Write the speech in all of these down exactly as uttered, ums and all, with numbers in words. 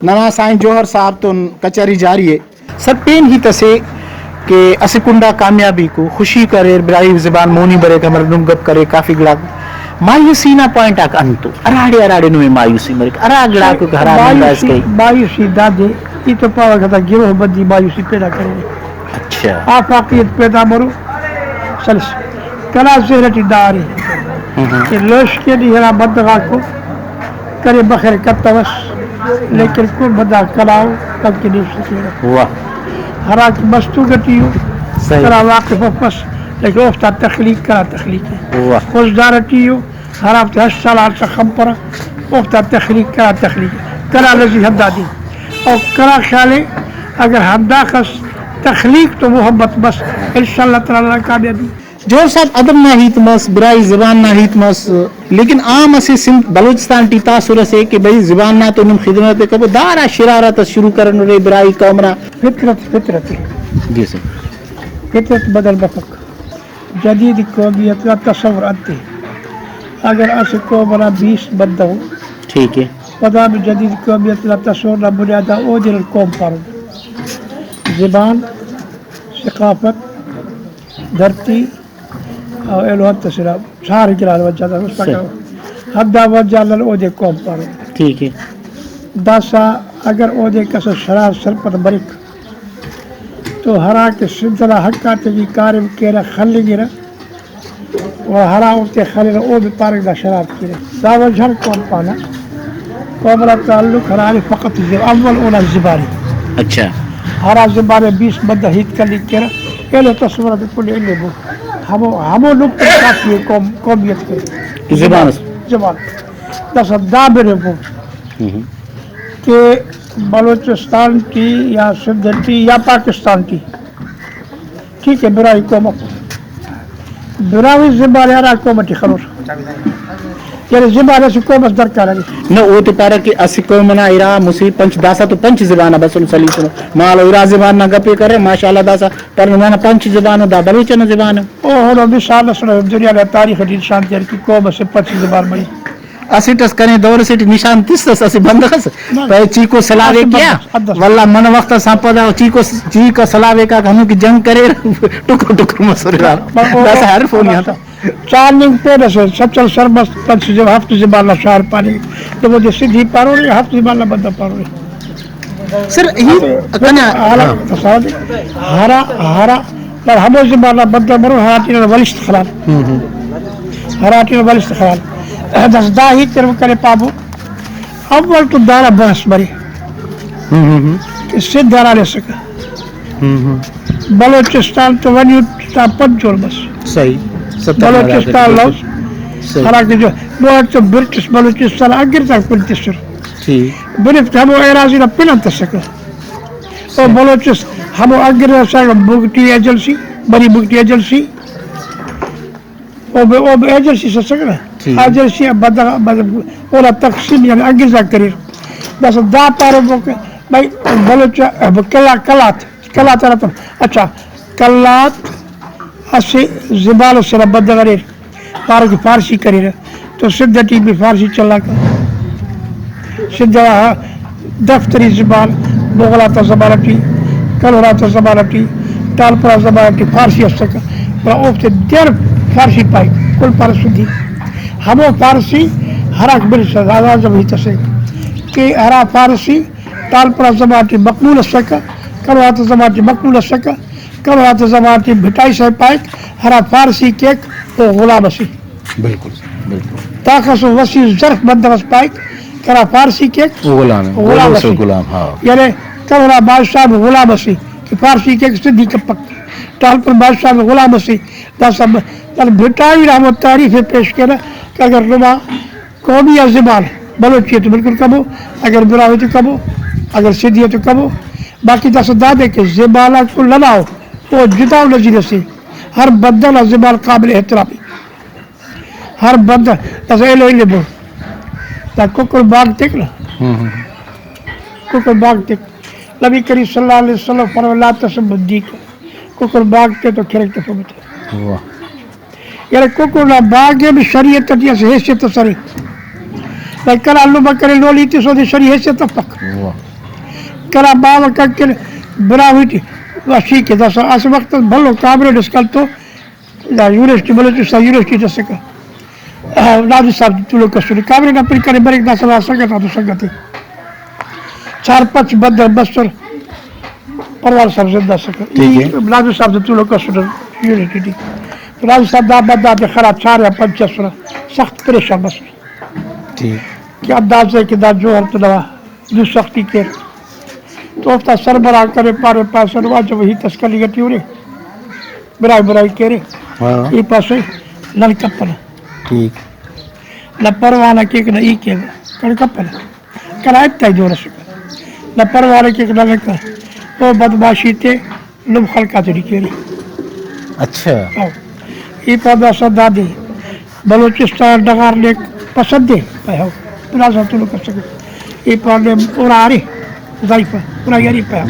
ننا سائیں جوہر صاحب تون کچہری جاری ءِ۔ سر، پین ہیت اسے کہ اسہ کنڈا کامیابیک ءُ، خوشیک اریر، براہوئی زبان مونی بریک، ہمر نم گپ کرے، کافی گڑاک۔ مایوسی نا پوائنٹ آک انت ءُ؟ ہراڑے ہراڑے نمے مایوسی مریک، ہرا گڑاک ہرا نم مایوسی، دائسکہ؟ مایوسی دادے، ای تو پاوہ کہ دا گروہ بندی مایوسی پیدا کرینے۔ اچھا۔ آفاقیت پیدا مرو، سلس۔ کنا ذہن ٹی دا ارے ہم۔ کہ لوش کہ نی ہرا بندغ آکو کنے بخیر کتوس، لیکن کل بندغ کنا ءُ، کن کہ نیست کیرہ۔ واہ۔ ہرا کہ مستونگ ٹی ءُ، صحیح۔ کنا واقف افس، لیکن اوفتا تخلیق کنا تخلیق ءِ۔ واہ۔ خضدار ٹی ءُ، ہرافتے ہشت سال آن سا خنپرہ، اوفتا تخلیق کنا تخلیق ءِ۔ کنا نظریہ ہندادے۔ او کنا خیال ءِ اگر ہنداخس تخلیق تو محبت بس، انشاءاللہ تعالی ننا کامیابی۔ جوہر صاحب، ادب نا ہیت مس، براہوئی زبان نا ہیت مس، لیکن عام اسہ سندھ بلوچستان ٹی تاثر اسے کہ بھئی زبان نا تو نم خدمت ءِ کبو، دارا شرارت اس شروع کرینرے براہوئی قوم نا۔ فطرت، فطرت ءِ۔ جی سر۔ فطرت بدل مفک۔ جدید قومیت نا تصور انت ءِ؟ اگر اسہ قوم ئنا بیست بندغ ءُ، ٹھیک ءِ۔ پدا بھی جدید قومیت نا تصور نا بنیاد آ اودے نن قوم پارون۔ زبان، ثقافت، دھرتی، او ایلو انت اسے نا سارے گڑا وجہ دا، صحیح۔ ہندا وجہ نن اودے قوم پارون۔ ٹھیک ءِ۔ داسہ اگر اودے کس شرار سرپد مریک تو ہرا کہ سندھ ئنا حق آتے ٹی کاریم کیرہ، خلنگرہ، و ہرا اوفتے خلرہ، او بھی پارہ دا شرارت کیرہ۔ دا وجہ ہر قوم پانہ، قوم نا تعلق ہرا ارے فقط زب-، اول اونا زبان ءِ۔ اچھا۔ ہرا زبان ءِ بیست بندغ ہیت کننگ کیرہ، ایلو تصور آتے کل الیبو۔ ہمو، ہمو نقطہ کافی ءِ قوم، قومیت کے۔ زبان اس۔ زبان۔ داسہ دا بنفو ہم۔ کہ بلوچستان ٹی یا سندھ ٹی یا پاکستان ٹی، ٹھیک ہے، براہوئی قوم افو، براہوئی زبان ہرا قوم ٹی خلوس، یعنی زبان اسہ قوم اس درکار ارے۔ نہ، او تے پارہ کہ اسہ قوم ئنا ارا مسہ پنچ، داسہ تو پنچ زبان آ بسن سلیسن۔ مالو ارا زبان نا گپ ءِ کرے، ماشاءاللہ، داسہ پر ننا پنچ زبان ءُ، دا بلوچ ئنا زبان ءُ۔ او ہنو مثال اس دنیا نا تاریخ ٹی نشان تیار کہ قوم اسے پنچ زبان مری۔ اسٹ اس کنے دور اسے ٹی نشان تس اس، اسہ بندغ اس نہ۔ پائے چیکو سلاوے اسہ کیا؟ بندغ اس، حد اس۔ واللہ من وخت اس آن پدا چیکو، چیکو سلاوے کا ہنو کہ جنگ کرے، ٹکر ٹکر مسر۔ بس او، داسہ ہر فون آتا۔ چار ننگ پین اسے، سچل سرمست پنچ زبان، ہفت زبان نا شاعر پانے۔ تو وہ جو سندھی پارو نے، ہفت زبان نا بندغ پارو نے۔ سر، ہی کنا ہرا، ہاں۔ ہرا، ہرا، پر ہمو زبان نا بندغ مرو، ہرا ٹی نا ولشت خلال۔ ہم، ہم۔ ہرا ٹی نا ولشت خلال۔ داسہ دا ہیت تیرو کنے پابو۔ اول تو دانا بحث مرے۔ ہم، ہم، ہم۔ کہ سندھ ہرانے اسکہ۔ ہم، ہم۔ بلوچستان تو ونیو تا پد جوڑ بس۔ صحیح۔ ستر بلوچستان لوز۔ صحیح۔ ہرا کہ جو، نو تو برٹش بلوچستان اگر تک پن تسر۔ ٹھیک۔ بنفت ہمو اراضی نا پن انت اسکہ۔ او صحیح۔ بلوچس-، ہمو اگر اسکہ بگٹی ایجنسی، بری بگٹی ایجنسی۔ او بے-، او بے ایجنسی اسکہ نا۔ ٹھیک۔ ایجنسی بندغ، مطلب، اونا تقسیم یعنی انگریز آک کریر۔ بس دا پارو کہ بھائی بلوچ کلا-، کلات، کلات ہراتم۔ اچھا، کلات اسہ زبان اسے نا بندغ اریر۔ پارہ کہ فارسی کریرہ تو سندھ ٹی بھی فارسی چلاکہ۔ سندھ نا دفتری زبان مغل آتا زمانہ ٹی، کلہر آتا زمانہ ٹی، تالپور آتا زمانہ ٹی فارسی اسکہ، گڑا اوفتے دیر فارسی پائک، کل پارہ سندھی۔ ہمو فارسی ہراک برسہ، دادا جب ہیت اسے کہ ہرا فارسی تالپور آتا زمانہ ٹی مقبول اسکہ، کلہر آتا زمانہ ٹی مقبول اسکہ، کلہر آتا زمانہ ٹی بھٹائی صاحب پائک، ہرا فارسی کیک او غلام اسے۔ بالکل، بالکل۔ داخس و وسیع ظرف بندغ اس پائک، کنا فارسی کیک او غلام ءِ، غلام غلام سے اسے۔ غلام، ہاں۔ یعنی کنا بادشاہ غلام اسے کہ فارسی کیک سندھی کپک۔ ٹالپور بادشاہ غلام اسے۔ داسہ م-، داسہ بھٹائی نا ہمو تعریف ءِ پیش کینہ کہ اگر نما قومی آ زبان بلوچی ءِ تو بالکل کبو، اگر براہوئی تو کبو، اگر سندھی ءِ تو کبو۔ باقی داسہ دادے کہ زبان آک ننا ءُ، او جدا ءُ نظیر اسے۔ ہر بندغ نا زبان قابل احترام ءِ۔ ہر بندغ داسہ ایلو ایلو بر۔ دا ککڑ باگ تک نا۔ ہم، ہم۔ ککڑ باگ تک۔ نبی کریم صلی اللہ علیہ وسلم فرمائے، "لا تسبوا الديك"، ککڑ باگ تے تو کھرک تفو مت۔ واہ۔ یعنی ککڑ نا باگ ءِ بھی شریعت ٹی اسہ حیثیت اس ارے۔ بھئی کنا لمہ کرے لولی تس اودے شرعی حیثیت افک۔ واہ۔ کنا باوہ کنکن براہوئی ٹی وشی کے داسہ اسہ وخت اس بھلو کامریڈ اس کن تو دا یونیورسٹی، بلوچستان یونیورسٹی ٹی اسکہ۔ نادر صاحب تولوک اسنے، کامریڈ نا پن کنے بریک، داسہ نا سنگت آتو سنگت ءِ۔ چار پنچ بندغ بسر، پروان صاحب زندہ اسکہ۔ ٹھیک ہے۔ ای نادر صاحب تولوک اسنے یونیورسٹی ٹی۔ نادر صاحب دا بندغ آتے خرا چار یا پنچ اسرہ، سخت پریشان مسر۔ ٹھیک۔ کہ اندازہ کہ دا جوہر تو نوا دو سختی کیر۔ تو اوفتا سربراہ کرے، پارے، پیسہ نو واجب ہیت اس کلیگ ٹی ہُرے۔ براہوئی براہوئی کیرے۔ ہاں۔ ای پاسہ نن کپنہ۔ ٹھیک۔ نہ پروانہ کیک نہ ای کیک، کنے کپنہ۔ کنا اتائی دور اسکہ۔ نہ پروانہ کیک نہ لکہ۔ او بدمعاشی تے نم خلق آتے ٹی کیرے۔ اچھا۔ ہاں۔ ای پا داسہ دادے بلوچستان ڈغار نے پسند دے، پائے ہو۔ بلازا تولوک اسکہ۔ ای پا نے اورا ارے، ضعیفہ، اورا یری پائے ہو۔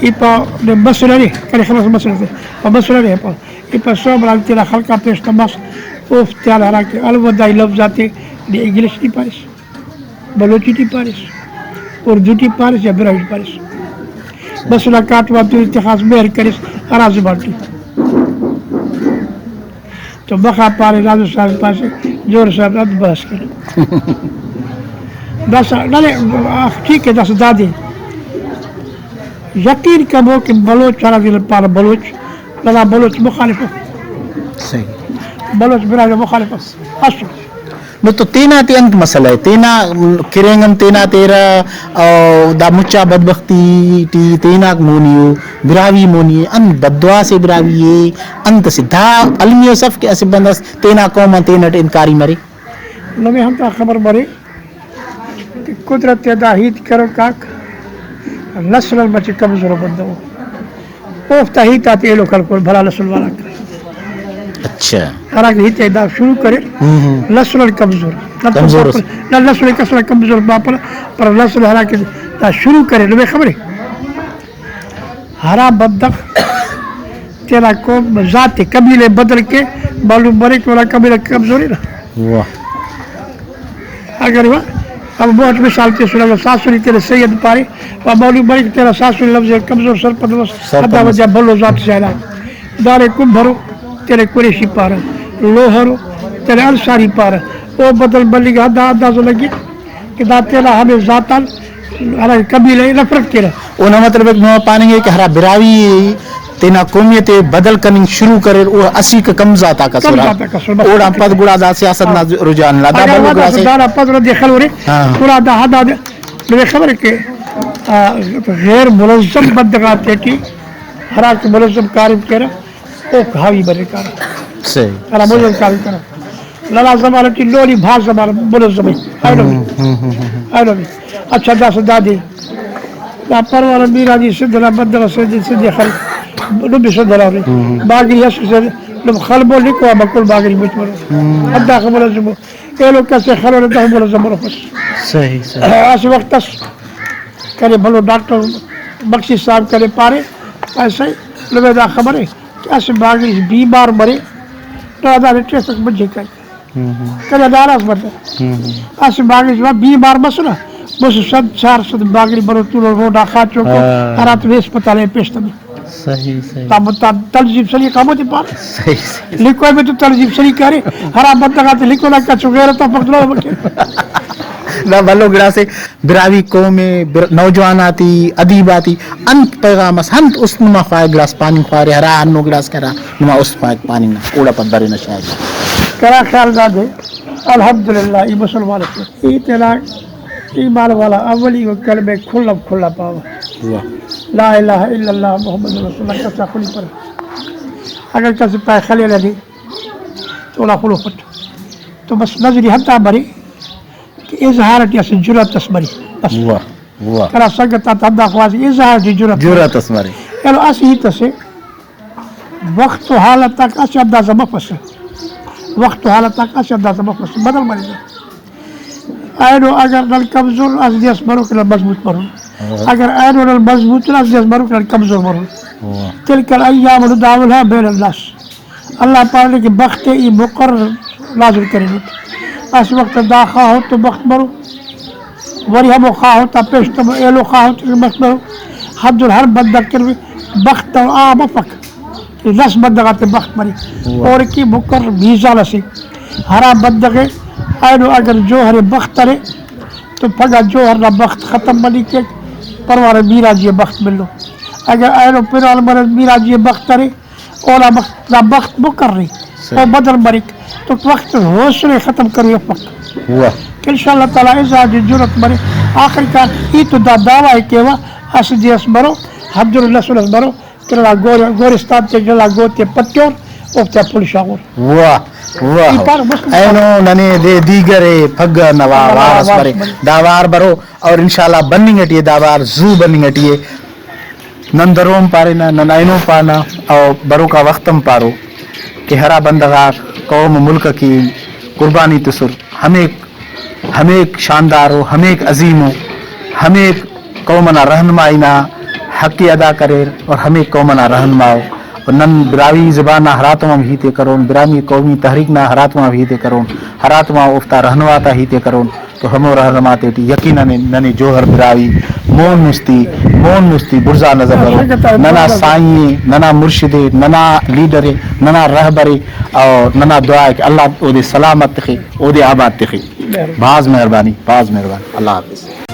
ای پا نے مسل ارے، کنے خلاص مسل ارے۔ پا مسل ارے پا۔ ای پا سوب ران تینا خلقا پیش تماس، اوفتیان ہرا کہ الوداعی لفظ آتے نے انگلش ٹی پاریس۔ بلوچی ٹی پاریس، اردو ٹی پاریس یا براہوئی ٹی پاریس۔ بس اونا کاٹم آن تو اتخاذ مہر کریس ہرا زبان ٹی۔ تو مخا پارے نادر صاحب پاسے، جوہر صاحب انت بحث کرے۔ داسہ ننے، آ، ٹھیک ہے، داسہ دادے یقین کبو کہ بلوچ ہرا دے پارہ بلوچ، ننا بلوچ مخالف اف۔ صحیح۔ بلوچ براہوئی مخالف اف۔ اسو۔ نو تو تینا تے انت مسئلہ ءِ؟ تینا کرینگ ہم تینا تیرہ، او دا مچا بدبختی ٹی تیناک مونی ءُ، براہوئی مونی ءِ، انت بددعا سے براہوئی ءِ، انت اسہ دا المی اس اف کہ اسہ بندغ اس تینا قوم آن تینٹ انکاری مرے۔ نمے ہم دا خبر مرے کہ قدرت ءِ دا ہیت کروک آک نسل آن مچہ کمزور بندغ ءُ۔ اوفتا ہیت آتے ایلو خلکر بھلا نسل والاک۔ اچھا۔ ہراکہ ہیت ءِ دا شروع کریر، ہم ہم۔ نسل آن کمزور۔ نہ تو کمزور پاپل-، اس۔ نہ نسل کس آن کمزور پاپل، پر نسل ہراکہ دا شروع کریر، نمے خبرے۔ ہرا بندغ تینا قوم، ذات، قبیلہ بدل کے، معلوم مرے کہ اونا قبیلہ کمزور ءِ نا۔ واہ۔ اگر وا، اب بہت مثال تیسن، اگر ساسنی تینا سید پارے، و معلوم بریک تینا ساسنی لفظ کمزور سرپد مس، سرپد ہندا مس۔ وجہ بھلو ذات سے علاوہ۔ داڑے کمبھرو، تینا قریشی پارہ، لوہرو، تینا انصاری پارہ۔ او بدل بلیک ہندا اندازہ لگی کہ دا تینا ہمے ذات آن ہرا قبیلہ ءِ نفرت کیرہ۔ اونا مطلب ایک نما پاننگ ءِ کہ ہرا براہوئی ءِ تینا قومیت ءِ بدل کننگ شروع کریر، او اسیکہ کم ذات آک کم اسرہ۔ ذات آک اسرہ، بس۔ اوڑان پد گڑا دا سیاست نا ہاں۔ رجحان لا، دا اگر بھلو وا گڑاسے۔ داسہ دانا پد ردے خلورے، ہاں۔ گڑا دا ہندا نمے خبر کہ، آ، غیر منظم بندغ آتے ٹی ہراکہ منظم کاریم کیرہ، اوک حاوی بریک کارہ۔ صحیح، ہرا صحیح۔ منظم کاریم کیرہ۔ ننا زمانہ ٹی لولی بھاز زمانہ منظم ءِ۔ اینو بھی۔ ہم، ہم، ہم، ہم۔ اینو بھی۔ اچھا، داسہ دادے۔ دا پروانہ میرانی سندھ نا بندغ اسے، سندھ خلق نم بھی سندھ نا ارے۔ ہم۔ باگری اس سے نم خلبو لکھو، بکل باگری مچ مرو۔ ہم۔ ہندا خبر اس مو۔ ایلو کسے خلورے تہ منظم مروفس۔ صحیح، صحیح۔ اسہ وخت اس کنے بھلو ڈاکٹر بخشی صاحب کنے پارے، ایسے نمے دا خبر ءِ کہ اسہ باگڑی بیمار مرے، ننا داڑے ٹریفک مچے کائک۔ ہم ہم۔ کنے داڑا اس مرے۔ ہم ہم۔ اسہ باگڑی بیمار مسنہ، مسہ صد چار صد باگڑی برو تولو روڈا خاچوکو، ہاں۔ ہراتم ہسپتال ءِ پیش تمے۔ صحیح، صحیح۔ تا مت-، تا تنظیم سلیقہ مو تے پارہ۔ صحیح، صحیح۔ لکھو میں تو تنظیم سلیقہ ارے، ہرا بندغ آتے لکھو نا کچو غیرت آ پک دلو بکے۔ نہ، بھلو گڑاسے، براہوئی قوم ءِ، بر-، نوجوان آتے، ادیب آتے انت پیغام اس، انت است نما خواہک گڑاس پاننگ خوارے، ہرا ہنو گڑاس کہ ہرا نما است خواہک پاننگ نا، اوڑا پد برینہ شاعری۔ کنا خیال دادے، الحمدللہ، ای مسلمان اسے۔ ای تینا ایمان والا اولی و کلمہ کھلا کھلا پاوہ۔ واہ۔ لا الہ الا اللہ محمد رسول اللہ کسا خلیپرہ۔ اگر کس پائے خلیل علی تو اونا خلوفٹ۔ تو بس نظری ہندا مرے کہ اظہار ٹی اسہ جرات اس مرے۔ بس۔ واہ، واہ۔ کنا سنگت آتا ہندا خواہس اظہار ٹی جرات۔ جرات اس مرے۔ یعنی اسہ ہیت اسے وخت و حالت آک اسہ اندازہ مفسہ، وخت و حالت آک اسہ اندازہ مفسہ، بدل مریرہ۔ اینو اگر نن کمزور، اسہ دے اس مروک نن مضبوط مرون۔ ہاں۔ اگر اینو نن مضبوط، اسہ دے اس مروک نن کمزور مرون۔ ہاں۔ تلک الایام نداولها بین الناس۔ اللہ پارے کہ بخت ءِ ای مقرر نازل کرینٹ۔ اسہ وخت داخواہ تو بخت مرو، ورے ہمو خاہوت آ پیش تمو، ایلو خاہوت مس مرو۔ ہندن ہر بندغ کن بخت تو عام افک کہ دس بندغ آتے بخت مرے۔ واہ۔ اور کہ مقرر میزان اسے، ہرا بندغ ئے اینو اگر جوہر ئے بخت ارے تو پگہ جوہر نا بخت ختم مننگ کیک، پروانہ میراجی ئے بخت ملو۔ اگر اینو پروانہ میراجی ئے بخت ارے، اونا بخت، دا بخت مقرر ءِ، صحیح۔ او بدل مریک، تو وخت حوصلہ ختم کروئی افک۔ واہ۔ ان شاء اللہ تعالیٰ ازا جی جرات مرے، آخر کار ای تو دا دعویٰ ءِ کیوہ، اسہ دے اس مرو، حمد لسن اس مرو، کہ ننا گور-، گورستان تے ننا گوتے پتیور، اوفتے پل شاغور۔ واہ، واہ۔ ای پار مسلم اینو ننے دے دیگر ءِ پگہ نا وا-، وار اس وار مرے۔ مرے۔ دا وار برو اور ان شاء اللہ بننگ ٹی ءِ، دا وار زو بننگ ٹی ءِ۔ نن درو ہم پارینہ، نن اینو پانہ، او بروکا وخت ہم پارو کہ ہرا بندغ آک قوم و ملک اکن قربانی تسر، ہمیک، ہمیک شاندار و ہمیک عظیم و ہمیک قوم ئنا رہنمائی نا حق ئے ادا کریر اور ہمیک قوم ئنا رہنما او۔ اور نن براہوئی زبان نا ہراتم ہم ہیت ئے کرون، براہوئی قومی تحریک نا ہراتم ہم ہیت ئے کرون، ہراتم اوفتا رہنما تا ہیت ئے کرون۔ تو ہمو رہنما تیٹی یقیناً ننے جوہر براہوئی مون مستی، مون مستی بڑزا نظر مرو۔ ننا سائیں ءِ، ننا مرشد ءِ، ننا لیڈر ءِ، ننا رہبر ءِ، اور ننا دعا ءِ کہ اللہ اودے سلامت تخے، اودے آباد تخے۔ بھاز مہربانی، بھاز مہربانی۔ اللہ حافظ۔